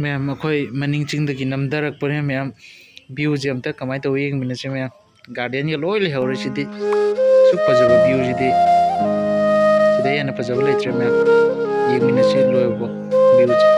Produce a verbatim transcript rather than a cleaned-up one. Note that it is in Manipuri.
ꯃꯌꯥꯝ, ꯑꯩꯈꯣꯏ ꯃꯅꯤꯡ ꯆꯤꯡꯗꯒꯤ ꯅꯝꯊꯔꯛꯄꯅꯦ ꯃꯌꯥꯝ꯫ Viewꯁꯦ ꯑꯝꯇ ꯀꯃꯥꯏꯅ ꯇꯧꯋꯤ ꯌꯦꯡꯃꯤꯟꯅꯁꯦ ꯃꯌꯥꯝ꯫ Gardenꯒ ꯂꯣꯏ ꯂꯩꯍꯧꯔꯦ ꯁꯤꯗꯤ꯫ ꯑꯁꯨꯛ ꯐꯖꯕ viewꯁꯤꯗꯤ꯫ ꯁꯤꯗꯩ ꯍꯦꯟꯅ ꯐꯖꯕ ꯂꯩꯇ꯭ꯔꯦ ꯃꯌꯥꯝ꯫ ꯌꯦꯡꯃꯤꯟꯅꯁꯤ ꯂꯣꯏꯕꯐꯥꯎ viewꯁꯦ꯫